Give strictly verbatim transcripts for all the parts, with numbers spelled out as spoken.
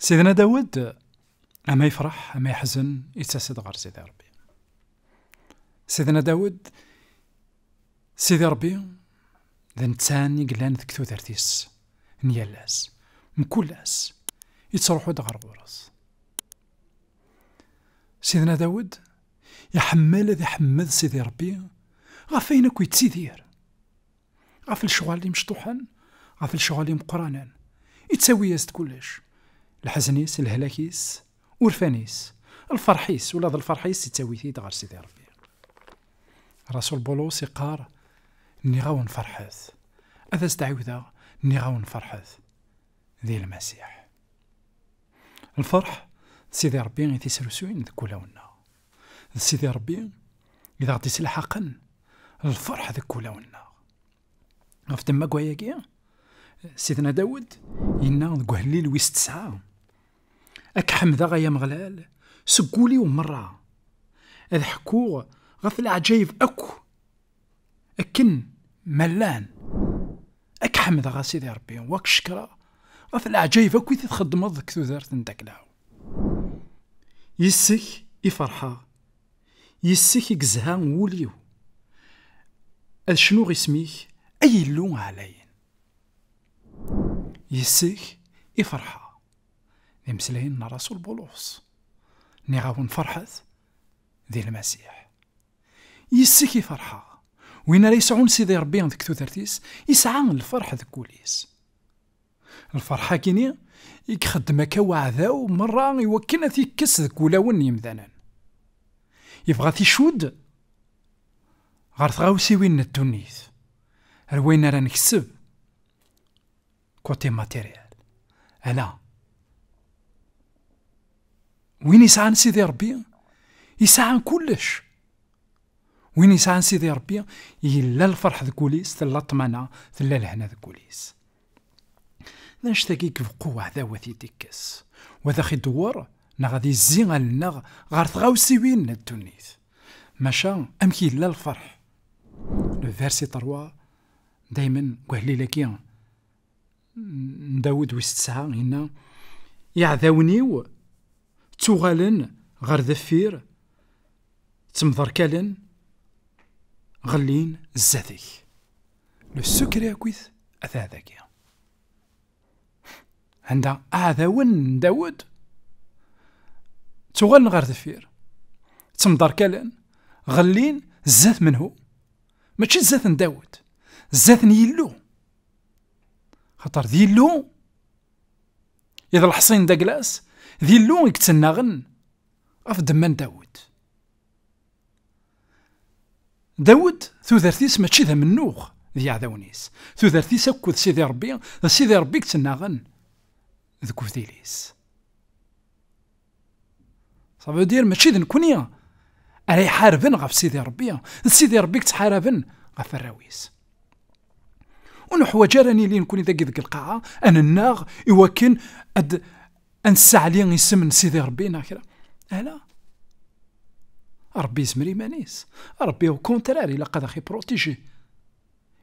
Sidna Dawed, ama yefreḥ ama yeḥzen, yettas-d ɣer Sidi Ṛebbi. Sidna Dawed, Sidi Ṛebbi d netta i yellan deg tudert-is n yal ass, mkul ass yettruḥu-d ɣer ɣur-s. Sidna Dawed iḥemmel ad iḥemmed Sidi Ṛebbi ɣef wayen akk yettidir, ɣef lecɣal imecṭuḥen, ɣef lecɣal imeqqranen. Ittawi-yas-d kullec. Leḥzen-is, lehlak-is, urfan-is, lferḥ-is, ula d lferḥ-is ittawi-t-id ɣer Sidi Ṛebbi. Rasul Bulus iqqar: "Nniɣ-awen ferḥet." Ad as-d-ɛiwdeɣ: "Nniɣ-awen ferḥet di Lmasiḥ." Lferḥ d Sidi Ṛebbi i t-isrusuyen deg wulawen-nneɣ. D Sidi Ṛebbi i d aɣ-d-islaḥaqen lferḥ deg wulawen-nneɣ. Ɣef ddemma n wayagi, Sidna Dawed yenna deg uhellil wis tesɛa: "Ad k-ḥemdeɣ, ay Ameɣlal, seg wul-iw merra. Ad ḥkuɣ ɣef leɛǧayeb akk akken ma llan. Ad k-ḥemdeɣ, a Sidi Ṛebbi, u ad k-cekkreɣ ɣef leɛǧayeb akk i txeddmeḍ deg tudert n Daglaw. Yis-k i ferḥeɣ, yis-k i yezha wul-iw. Ad cnuɣ isem-ik, ay Illu ɛlayen. Yis-k i ferḥeɣ." D imeslayen n Rasul Bulus. "Nniɣ-awen ferḥet di Lmasiḥ." Yis-k i ferḥeɣ. Win ara yesɛun Sidi Ṛebbi deg tudert-is, yesɛa lferḥ deg wul-is. Lferḥ-agi-ni i ixeddem akka uɛdaw merra i wakken ad t-ikkes deg wulawen n yimdanen. Yebɣa ad t-icudd ɣer tɣawsiwin n ddunit, ar wayen ara nekseb côté matériel. Ala. Win yesɛan Sidi Ṛebbi, yesɛa kullec. Win yesɛan Sidi Ṛebbi, yella lferḥ deg wul-is, tella ṭṭmana, tella lehna deg wul-is. D annect-agi i ibeqqu uɛdaw ad t-id-ikkes, u ad aɣ-idewwer, neɣ ad izzi allen-nneɣ ɣer tɣawsiwin n ddunit. Maca, amek yella lferḥ? Le verset trois, daymen deg uhlil-agi n Dawed wis tesɛa, yenna: "Iɛdawen-iw ttuɣalen ɣer deffir, ttemderkalen, ɣellin zdat-k." Le secret akkit ata dagi. Anda aɛdawen n Dawed ttuɣalen ɣer deffir, ttemderkalen, ɣellin zdat menhu? Mačči zdat n Dawed, zdat n Yillu. Xaṭer d Yillu i d leḥṣin d aglas, d Illu i yettennaɣen ɣef ddemma n Dawed. Dawed, tudert-is mačči d amennuɣ d yiɛdawen-is. Tudert-is akked Sidi Ṛebbi, d Sidi Ṛebbi i yettennaɣen deg ubdil-is. Ça veut dire, mačči d nekkni ara iḥarben ɣef Sidi Ṛebbi, d Sidi Ṛebbi i yettḥaraben ɣef warraw-is. Ur neḥwaǧ ara nili nekkni dagi deg lqaɛa, ad nennaɣ i wakken ad, ad nesseɛli isem n Sidi Ṛebbi neɣ kra. Ala. Ṛebbi yezmer iman-is. Ṛebbi, au contraire, ilaq ad aɣ-iprotiji.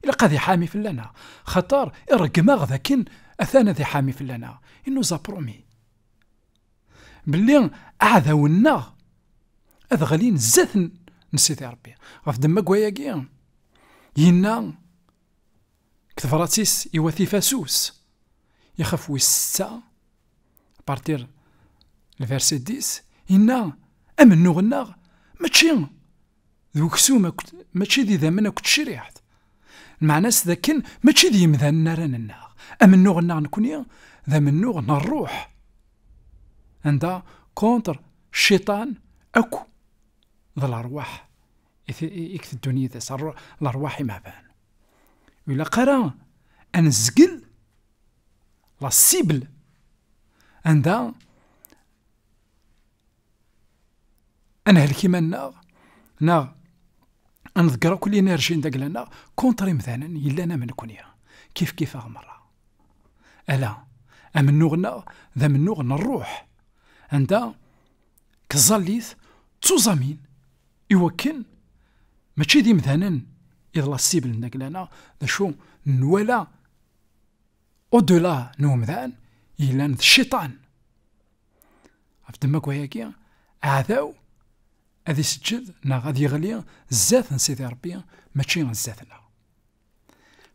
Ilaq ad iḥami fell-aneɣ. Xaṭer iṛeggem-aɣ dakken atan ad iḥami fell-aneɣ. Il nous a promis belli aɛdawen-nneɣ ad ɣlin zdat n, n Sidi Ṛebbi. Ɣef ddemma n wayagi, yenna deg tebrat-is i wat Ifasus, ixef wis setta, à partir le verset dix, yenna: "Amennuɣ-nneɣ mačči d uksum akked, mačči d idammen akked tecriḥt." Lmeɛna-s d akken mačči d yemdanen ara nennaɣ. Amennuɣ-nneɣ nekkni d amennuɣ n ṛṛuḥ. Anda contre cciṭan akk d lerwaḥ i t-, i, i iteddun yid-s, lerwaḥ imeɛban. Ur ilaq ara ad nezgel la cible anda ad nhelk iman-nneɣ, neɣ ad neḍger akk l'énergie n dagla-nneɣ contre imdanen yellan am nekkni, kif kif aɣ merra. Ala, amennuɣ-nneɣ d amennuɣ n ṛṛuḥ, anda tẓallit d tuẓamin, i wakken mačči d imdanen i d la cible n dagla-nneɣ, d acu nwala au-delà n umdan yellan d cciṭan. Ɣef ddemma n wayagi, aɛdaw ad iseǧǧed neɣ ad yeɣli zdat n Sidi Ṛebbi, mačči zdat-nneɣ.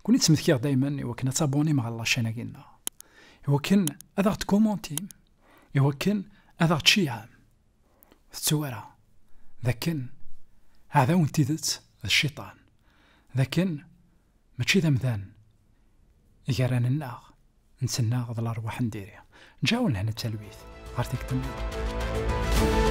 Kuni ttmetkiɣ daymen i wakken ad tabunim ɣer lačan-agi-nneɣ, i wakken ad aɣ-tkumuntim, i wakken ad aɣ-tceyɛem. Tettu ara d akken aɛdaw n tidet d cciṭan, d akken mačči d amdan i gar-aneɣ, netta-nneɣ d lerwaḥ n diri. Ǧǧawen lehna d talwit ɣer tikkelt-nniḍen.